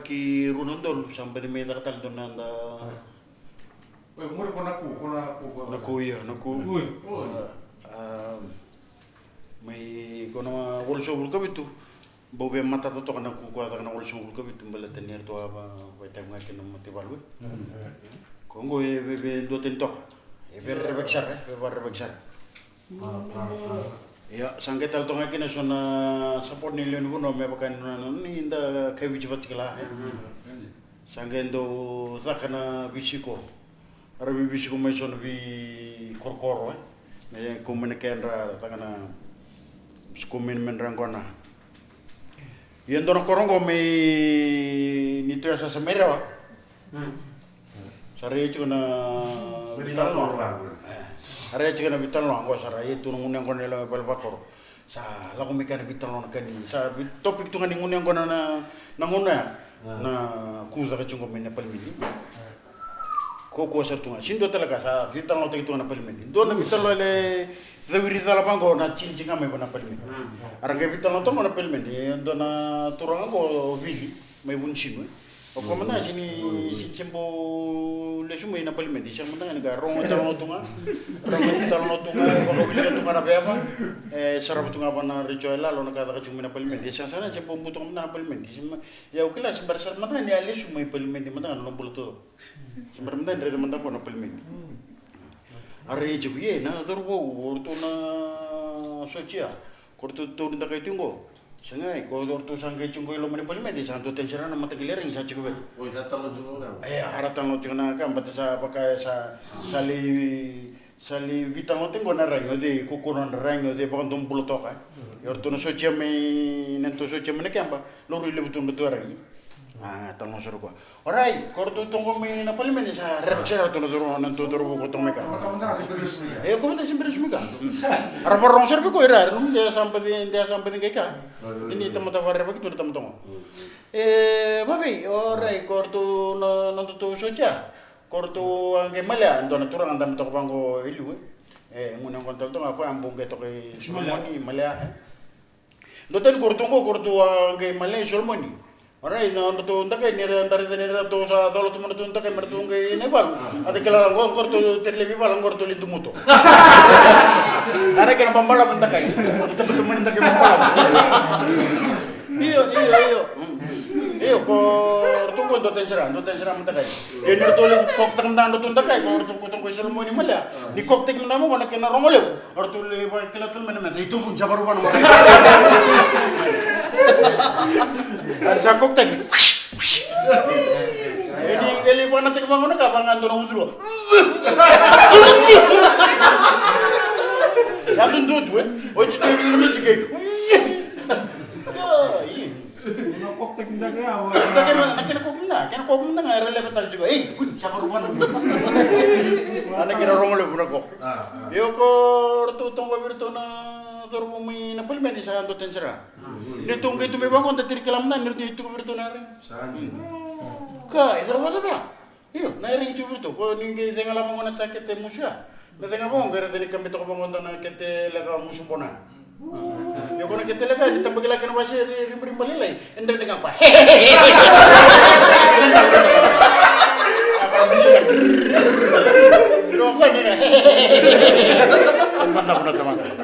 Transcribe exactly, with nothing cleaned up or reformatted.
Ki rua na udolu, sa baci mai caka tale dua na da. Oi, muri ko na ku, ko na ku, ko na ku, io, na ku. Oi, oi. A, mai ko na walusagavulu ka vitu, bau via matata toka na ku ko a caka na walusagavulu ka vitu, baleta ni ratou a va, vaitavi ga kina na mataivalu. Ko qo e via, via duatani toka. E via rerevaki sara, e via vakarerevaki sara. Ia, sa qai tale toka ga kina so na support ni lewe ni vanua me vaka ni nona ni da kai Viti vata kila, e. Sa qai dau caka na veisiko. Era veiveisiko mai so na veikorokoro, e. Me kau mai na kedra caka na siko mai na medra qona. Ia dua na koro qo mai ni toya sasa mai Rewa. Sa rai tiko na vitalanoa. Sa rai tiko na vitalanoa qo, sa rai tu na gunu yaqona e vale vakoro. Sa lako mai kea na vitalanoa na ka ni sa vi-, topic tu ga ni gunu yaqona na, na gunu ya. Na ku caka tiko mai na palimedi. Ko kua sara tu ga. Sini dua tale ka sa vitalanoataki tu ga na palimedi. Dua na vitalanoa le cawiri cala vaqo na tijini ga mai va na palimedi. Era qai vitalanoa toka na palimedi. Dua na turaga qo o Vili. Mai Vunisinu, e. O koya mada ga sini, sini se bau lesu mai na palimedi, sega mada ga ni ka rogo talanoa tu ga, rogo talanoa tu ga, e vakawilika tu ga na veva, e sarava tu ga va na retio e lalo na ka caka tiko mai na palimedi, sega sara se bau butuka mada na palimedi, se ma, ia au kila se bera sara mada ga ni a lesu mai palimedi mada ga na nona bula taucoko. Se bera mada ga ni raica mada ga na palimedi. A rai tiko, ia, na cauravou, o ratou na sotia. Ko ratou tauri dakai tiko qo. Sega, ko ratou sa qai tiko qo i loma ni palimedi, sa dua tani sara na mataqali iyaragi sa tiko vei. Oi, sa talanoa tiko ga. E, a ra talanoa tiko na ka, baleta sa vaka sa, sa lai, sa lai vitalanoa tiko qo na iyaragi, o cei ko nodra iyaragi, o cei vakadomobula toka, e. Ia o ratou na sotia mai, na nodratou sotia mai na keba, laurai levu tu na nodratou iyaragi. A, talanoa sara o koya. Orait, ko ratou toqo mai na palimedi sa rerevaki sara tu na cauravou, na nodratou cauravou ko toqo mai ka. E, ko mada se bera ni sumika. Era vakarorogo sara vei koya ira, era nanuma de sa baci, de sa baci qai ka. Ni tamata vakarerevaki tu na tamata qo. E, vavei, orait, ko ratou na, na nodratou sotia. Ko ratou a qai malea, dua na turaga dabe toka vaqo e liu, e. E, gunu yaqona tale toka, koya a bau qai toka i Solomoni, malea, e. Dua tani ko ratou qo, ko ratou a qai malea i Solomoni. Orait, na nodratou dakai ni ra, da raica ni ratou sa cola tu mai na nodratou dakai me ratou qai na ivalu. A da kila la qo, qo ratou tere laivi vala, qo ratou lai dumuto. Era kena babalavu na dakai. Tabatamani dakai babalavu. Io, io, io. Io, ko ratou qo dua tani sara, dua tani sara na dakai. Ia ni ratou lai kokotaka mada na nodratou dakai, ko ratou ko toqo i Solomoni malea. Ni kokotaki mada mo na kena rogo levu. O ratou lai vakila tale mai na meda, i tubu ni sa vakarau vana. A ni sa kokotaki. E ni qai lai vakanataki vaqo na ka, vaka ga dua na ucurua. Ya dududu, e? Oti tu ni miti kei. Ka, i. Na kok taki mada ga, na kena kok mada, kena kok mada ga era leqa tale tiko. Ei, kua ni sa vakarau vana. Na kena rogo levu na kok. Io, ko ratou toqo vei iratou na cauravou mai na palimedi sa dua tani sara. Ni ratou qai tu mai vaqo da tiri kila mada ni ratou tuku vei iratou na iyaragi. Ka, e cava, cava? Io, na iyaragi tiko vei iratou, ko ni qai cega la vaqo na jakete musu ya. Na cega vaqo, qai raica ni kabe toka vaqo dua na kete leqa musu bona. Io, ko na kete leqa ni tabaki la kena wase ri, ribariba lailai. E dredre ga koya. Io, koya ni na. Mada vuna tamata.